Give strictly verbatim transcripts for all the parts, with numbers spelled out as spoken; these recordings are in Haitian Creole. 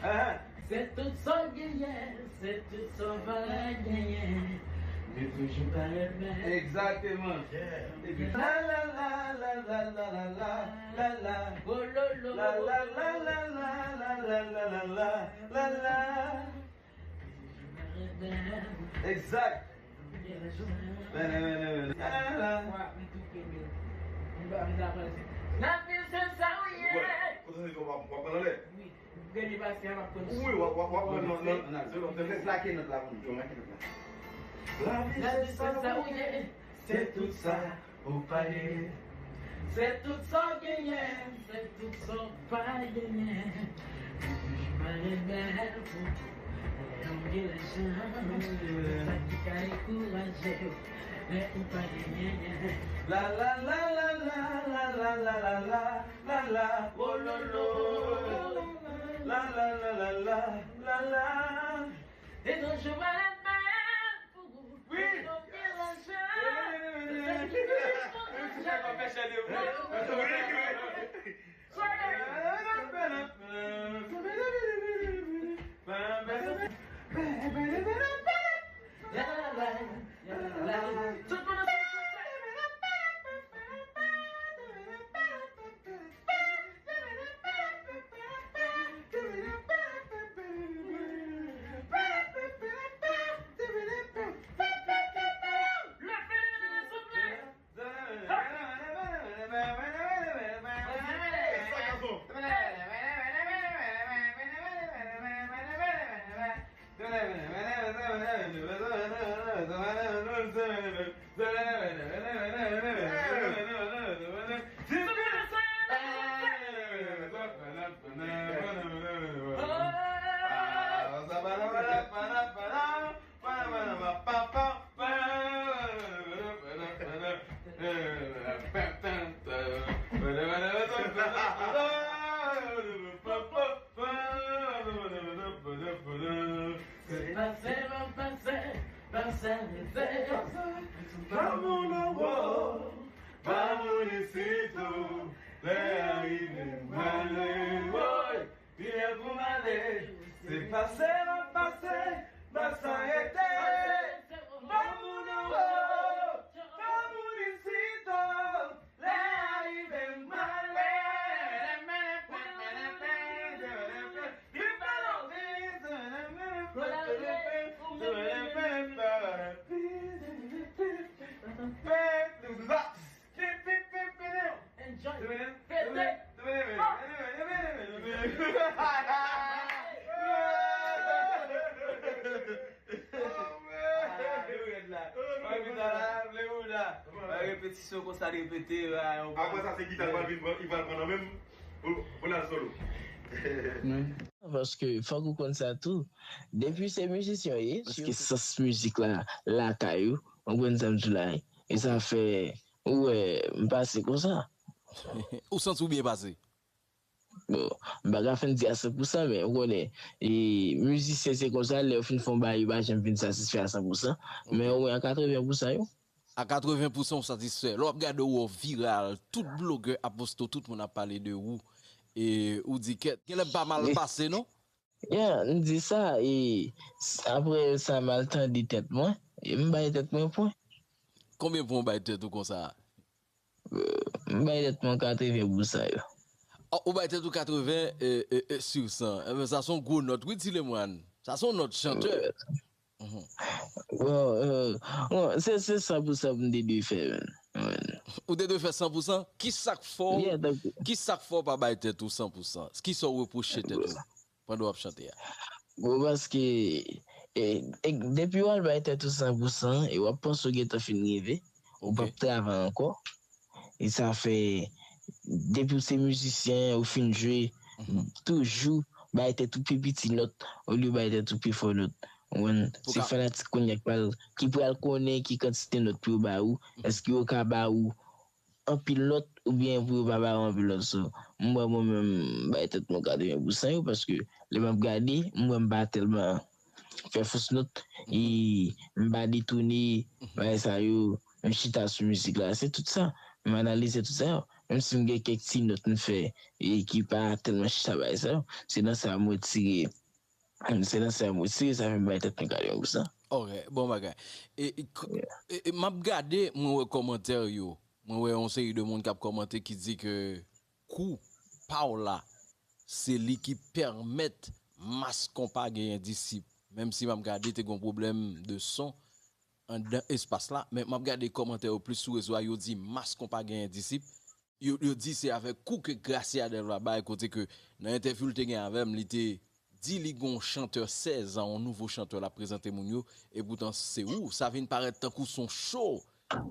Ahan. Se tout sa w genyen, se tout sa w pa genyen. Li toujou pa renmen. Egzakteman. Epi la la la la la la la la la la. Oh lo lo. La la la la la la la la la la la. Egzak. Vini, vini, vini. La la la. Lavi se sa w ye. Wè, kote w ap pran anlè? Gade pase a, m ap pran. Wi, w ap, w ap, w ap pran nan, nan, nan, nan, nan, plake nòt la pou nou, plake nòt la. Lavi se sa w ye, se tout sa ou pa ye. Se tout sa w genyen, se tout sa w pa genyen. Li toujou pa rebèl pou ou. Lè w gen lajan, se sa ki ka dekouraje w. Lè ou pa genyen. La la la la la la la la la la. La la, oh lo lo. La la la la la la la. Li toujou malad pou ou. Wi. Li toujou gen lajan. Se sa ki fè pou ou. Wi, wi. La la la, la la la. Tout moun ansanm. Se pase, pase, pase, pase. Pa moun anwo, pa moun isit, lè a rive m ale. Woy, li lè pou m ale. Se pase m ap pase, m ap san rete. Pa moun anwo, pa moun isit, lè a rive m ale. Li pa love. Enjoy. Pete. Repetisyon konsa repete. Apre sa, se gita l pral vin pran, li pral pran nan men m pou, pou l al solo. Paske fòk ou konn sa tou. Depi se mizisyen w ye, paske sans mizik la lakay ou, w konprann sa m di w la, e sa fè ou wè m pase konsa. Ou santi w byen pase? Bon, m pa ka fin di a san pousan, men ou konnen, e, mizisyen se konsa, lè yo fin fè yon bagay, yo pa janm vin satisfè a san pousan, men omwen a katreven pousan yo. A katreven pousan ou satisfè. Lè w ap gade, ou wè w viral, tout blogè ap poste w, tout moun ap pale de ou. E ou di kèt, genlè m pa mal pase, non? Yeah, m di sa, e s- apre sa, m al tande tèt mwen, e m bay tèt mwen pwen. Konbyen pwen w bay tèt ou konsa? M bay tèt mwen katreven pou san yo. Oh, ou bay tèt ou katreven, e, e, e, sou san. Enben, sa se yon gwo nòt, wi, Ti Lemoine. Sa se yon nòt chantè. Bon, e, bon, se, se san pou san pou m te dwe fè, menn. Ou te dwe fè san pou san? Ki sa k fè w, ki sa k fè w pa bay tèt ou san pou san? Ki sa w repwoche tèt ou pandan w ap chante a? Bon, paske, e, e, depi w al bay tèt ou san pou san, e w ap panse w gentan fin rive, ou p ap travay ankò. E sa fè, depi w se mizisyen, ou fin jwe, toujou bay tèt ou pi piti nòt, olye bay tèt ou pi fò nòt. Ou konprann? Se fanatik kounye a ki pral, ki pral konnen ki kantite nòt pou yo ba ou, èske yo ka ba ou anpil nòt oubyen pou yo pa ba ou anpil nòt. So, m wè mwen menm, m bay tèt mwen katreven pou san yo, paske lè m ap gade, m wè m pa tèlman fè fos nòt, e m pa detounen bagay sa yo, m chita sou mizik la. Se tout sa. M analize tout sa yo. menm si m gen kèk ti nòt m fè e ki pa tèlman chita bay sa yo, se nan sa m retire, se nan sa m retire, sa fè m bay tèt mwen kalyon konsa. Ok, bon bagay. E, e, k- Yeah. e, e m ap gade, mwen wè kòmantè yo. Mwen wè yon seri de moun k ap kòmante ki di ke kou pa w la, se li ki pèmèt Mass Konpa genyen disip. Menm si m ap gade te gen pwoblèm de son anndan espas la, men m ap gade kòmantè yo plis sou rezo a, yo di Mass Konpa genyen disip. Yo, yo di se avèk kou ke Gracia Delva bay, kote ke nan entèvyou l te gen avè m, li te di li gon chantè sèz an, yon nouvo chantè l ap prezante moun yo, e poutan se ou, sa vin parèt tankou son show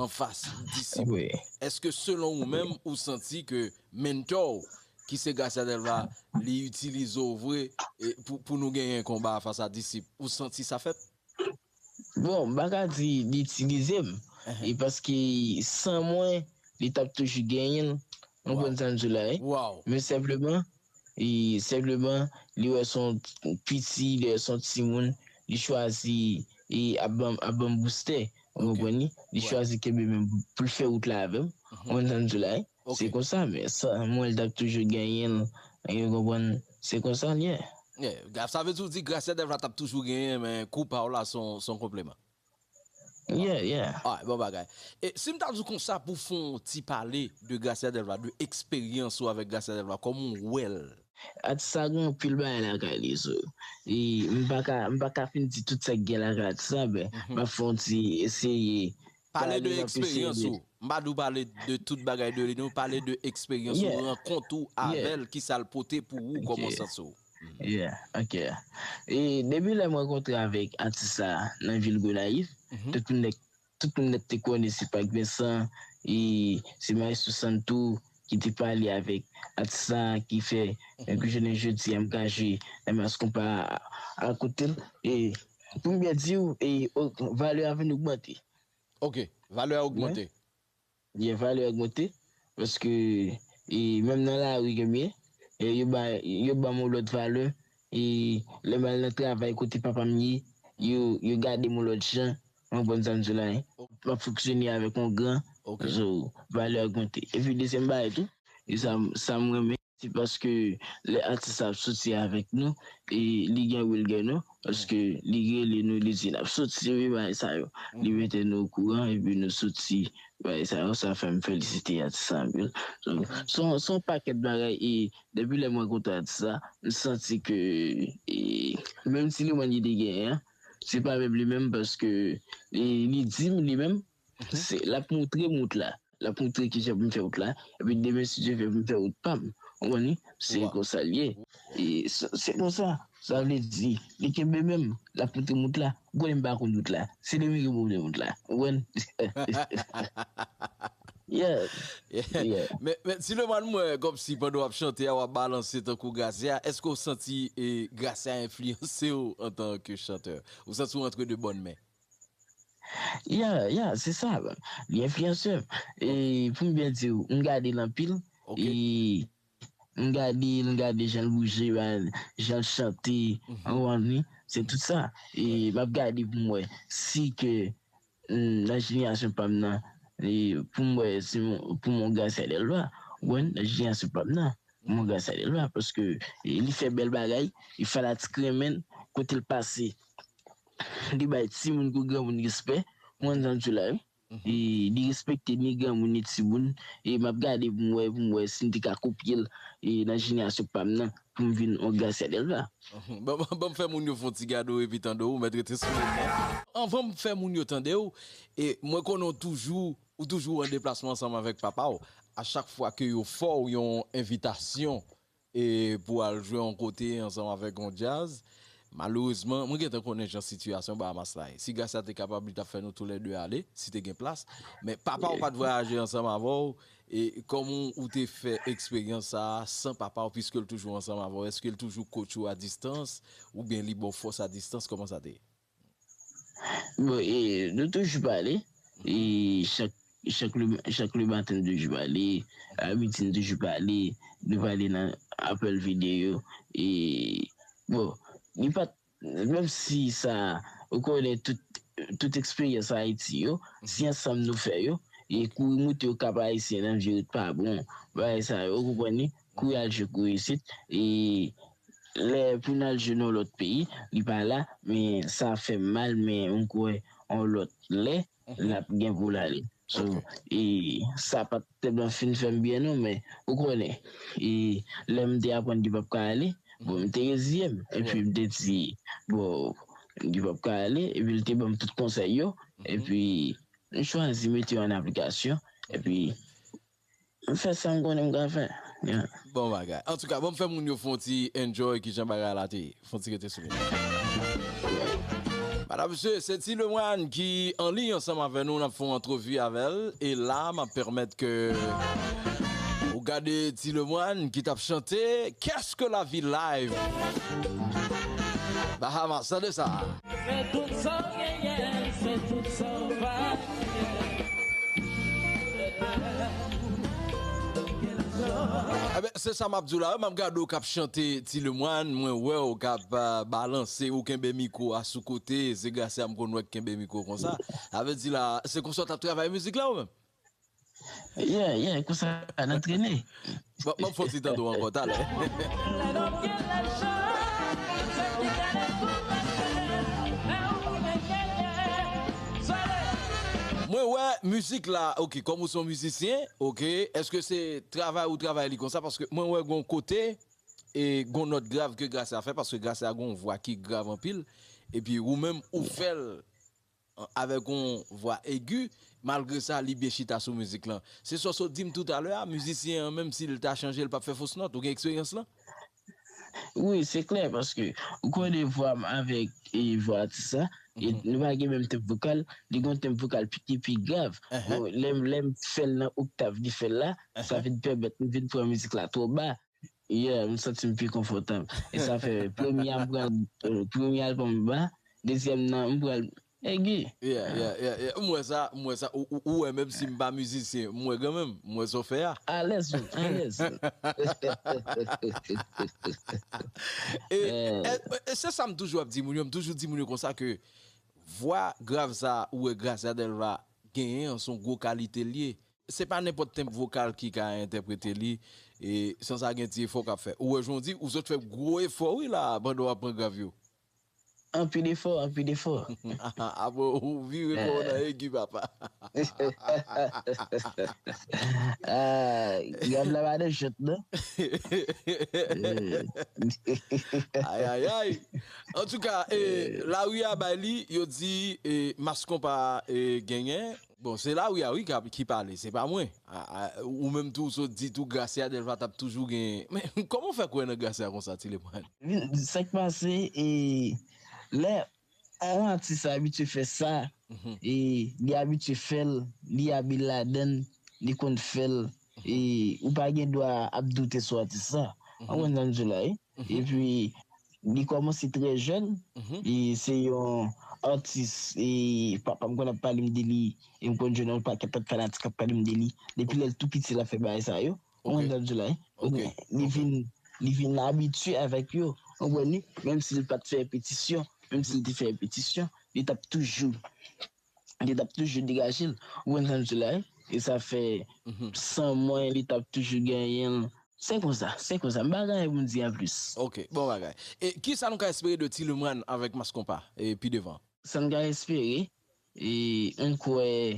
anfas disip. Wi. Èske selon ou menm, ou santi ke mentò w, ki se Gracia Delva, li itilize w vre e pou, pou nou genyen konba a fas a disip? Ou santi sa fèt? Bon, m pa ka di li itilize m. E paske san mwen, li t ap toujou genyen l. Ou konprann sa m di w la, wi. Men senpleman, e senpleman, li wè se yon piti, li wè se yon timoun, li chwazi e ap ban, ap ban m boustè. Ou konprann li? Li chwazi kenbe men pou l fè wout la avè m. Ou konprann sa m di w la, wi. Se konsa, men san mwen, li t ap toujou genyen l. Ou konprann? Se konsa l ye. Yeah, sa vle di w di Gracia Delva t ap toujou genyen, men kou pa w la se yon, se yon konpliman. Yeah, yeah. Alright, bon bagay. E si m ta di w konsa pou fè yon ti pale de Gracia Delva, de eksperyans ou avèk Gracia Delva, kòman w wè l? Atis sa gen anpil bagay lakay li, so. E m pa ka, m pa ka fin di tout sa k gen lakay atis sa, men m ap fè yon ti eseye. Pale de eksperyans ou. M pa di w pale de tout bagay de li, non, pale de eksperyans ou, rankont ou avè l, kisa l pote pou ou kòman santi w. Yeah, ok. E depi lè m rankontre avèk atis sa nan vil Gonayiv, tout moun nèt, tout moun nèt te konnen se Pac Vincent, e se Maestro Santo ki te pale avèk atis sa ki fè, ke jounen jodi a m ka jwe nan Mass Konpa a kote l. E pou m byen di w, e o- valè a vin ogmante. Ok, valè a ogmante. Gen valè a ogmante, paske e menm nan lari ke m ye, e yo ba, yo ban m yon lòt valè, e lè m al nan travay kote papa m ye, yo, yo gade m yon lòt jan, ou konprann sa m di w la, wi. M ap fonksyone avèk yon gran, so, valè a ogmante. Epi dezyèm bagay tou, e sa, sa m renmen, se paske lè atis sa ap soti avèk nou, e li gen wi l gen non, paske li rele nou, li di n ap soti, wi, bagay sa yo. Li mete nou okouran, epi nou soti, bagay sa yo, sa fè m felisite atis sa anpil. So, se yon, se yon pakèt bagay, e depi lè m rankontre atis sa, m santi ke, e, menm si li mwen li te genyen an, se pa menm li menm, paske, e, li di m li menm, se, l ap montre m wout la. L ap montre kijan pou m fè wout la. Epi demen, si Dye vle, pou m fè wout pa m. Ou konprann li? Se konsa l ye. E se, se konsa. Sa vle di, li kenbe men m, l ap montre m wout la. Ou konnen m pa konn wout la. Se li menm ki montre m wout la. Ou konprann? Yeah. Yeah. Men, men, Tileman, m wè kòmsi pandan w ap chante a, w ap balanse tankou Gracia. Èske w santi, e, Gracia enfliyanse w antanke chantè? Ou santi w antre de bòn men? Ya, ya, se sa. Li enfliyanse m. E pou m byen di w, m gade l anpil. E m gade l, m gade jan l bouje, jan l chante, ou konprann li? Se tout sa. E m ap gade pou m wè si ke, mm, nan jenerasyon pa m nan, e pou m wè si m, pou m yon Gracia Delva, ou konprann, nan jenerasyon pa m nan, pou m yon Gracia Delva, paske, e, li fè bèl bagay, li fanatik renmen l, kote l pase. Li bay timoun kou granmoun respè, ou konprann sa m di w la, wi. E li respekte ni granmoun ni timoun. E m ap gade pou m wè, pou m wè si m te ka kopye l, e nan jenerasyon pa m nan, pou m vin yon Gracia Delva. Ban, ban, ban m fè moun yo fè yon ti gade w epi tande w, ou mèt rete sou moman. Anvan m fè moun yo tande w, e mwen konnen w toujou, ou toujou an deplasman ansanm avèk papa w. A chak fwa ke yo fè w yon envitasyon, e pou al jwe yon kote ansanm avèk yon djaz. Malerezman, mwen gentan konnen jan sitiyasyon Bahamas la ye. Si Gracia te kapab, li t ap fè nou toulède ale, si te gen plas. Men papa w pa t vwayaje ansanm avè w, e kòman w te fè eksperyans sa a san papa w, piske l toujou ansanm avè w? Èske l toujou coach ou a distans, oubyen li ba w fòs a distans? Kòman sa te ye? Bon, e nou toujou pale. E chak, chak le, chak le maten nou toujou pale. A midi nou toujou pale. Nou pale nan apèl videyo. E bon, li pa t, menm si sa, ou konnen tout, tout eksperyans Ayiti yo, si ansanm nou fè yo, e kouri moute yo Kap Ayisyen nan vye wout pa bon, bagay sa yo, ou konprann li? Kouri al jwe kouri isit, e lè pou n al jwe nan lòt peyi, li pa la, men sa fè m mal, men m kwè yon lòt lè, l ap gen pou l ale. So, e sa pa t tèlman fin fè m byen non, men ou konnen, e lè m te aprann li p ap ka ale, bon, m te reziye m, epi m te di, bon, li p ap ka ale, epi l te ban m tout konsèy yo, epi m chwazi mete yo an aplikasyon, epi m fè sa m konnen m ka fè. Yeah. Bon bagay. Antouka, bon, m fè moun yo fè yon ti enjoy kijan bagay la te ye. Fè yon ti rete sou li. Madanm, mesye, se Ti Lemoine ki an liy ansanm avè nou, n ap fè yon antrevi avè l. E la, m ap pèmèt ke ou gade Ti Lemoine ki t ap chante Qu'est-ce que la vie live. Bahamas, tande sa. Se tout sa w genyen, se tout sa w pa genyen. Enben, se sa m ap di w la wi, m ap gade w k ap chante Ti Lemoine, mwen wè w k ap balanse, ou kenbe mikwo a sou kote, se Gracia m konn wè k kenbe mikwo konsa. Sa vle di la, se konsa w t ap travay mizik la ou menm? Yeah, yeah, konsa n antrene. Bon, m ap fè w ti tande w ankò talè. Mwen wè mizik la, ok, kòm ou se yon mizisyen, ok, èske se travay ou travay li konsa? Paske mwen wè gon kote, e gon nòt grav ke Gracia fè, paske Gracia gon vwa ki grav anpil, epi ou menm ou fè l avèk yon vwa egi, malgre sa, li byen chita sou mizik lan. Se sa w sot di m toutalè a, mizisyen an, menm si l ta chanje, l p ap fè fos nòt. Ou gen eksperyans lan? Wi, se klè, paske ou konnen vwa m avèk e, vwa atis la, e, nou pa gen menm tenb vokal, li gen yon tenb vokal pi, ki pi grav. Bon, lè m, lè m fè l nan oktav li fè l la, sa vin pèmèt m vin pran mizik la twò ba. Yeah, m santi m pi konfòtab. E sa fè premye a m pral, euh, premye albòm m ba, dezyèm nan m pral egi. Yeah, yeah, yeah, yeah. M wè sa, m wè sa. Ou, ou, ou wè, menm si m pa mizisyen, m wè kanmenm, m wè sa w fè a. Alèz, alèz. E, e, e se sa m toujou ap di moun yo, m toujou di moun yo konsa ke vwa grav sa ou wè Gracia Delva genyen an, se yon gwo kalite l ye. Se pa nenpòt tenb vokal ki ka entèprete li, e san sa gen ti efò k ap fè. Ou wè jan w di, ou sot fè gwo efò wi la, pandan w ap pran grav yo. Anpil efò, anpil efò. Apre ou vire kò w nan egi, papa. Ah, grav la pa nan jwèt non. Ayayay. Antouka, e, lari a bay li, yo di, e, Mass Konpa, e, genyen. Bon, se lari a wi k ap, ki pale, se pa mwen. A, a, ou menm tou, ou sot di tou, Gracia Delva t ap toujou gen. Men, kòman w fè kwè nan Gracia konsa, Ti Lemoine? Sa k pase, e, lè yon atis abitye fè sa, e, li abitye fè l, li abil ladan l, li konn fè l, e, ou pa gen dwa ap doute sou atis sa. Ou konprann sa m di w la, wi? Epi, li kòmanse trè jèn, e se yon atis, e papa m konn ap pale m de li, e m konn jwenn yon pakèt lòt fanatik k ap pale m de li. Depi lè l tou piti, l ap fè bagay sa yo. Ou konprann sa m di w la, wi? Li vin, li vin abitye avèk yo. Ou konprann li? Menm si l pa t fè repetisyon, menm si l te fè repetisyon, li t ap toujou li t ap toujou degaje l. Ou konprann sa m di w la, wi? E sa fè, san mwen, li t ap toujou genyen l. Se konsa, se konsa. M pa gen anyen pou m di anplis. Ok, bon bagay. E kisa nou ka espere de Ti Lemoine avèk Mass Konpa, e pi devan? Sa n ka espere, e m kwè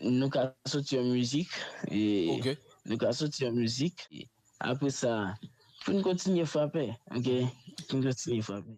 nou ka soti yon mizik, e nou ka soti yon mizik. Apre sa, pou n kontinye frape, ok? Pou n kontinye frape.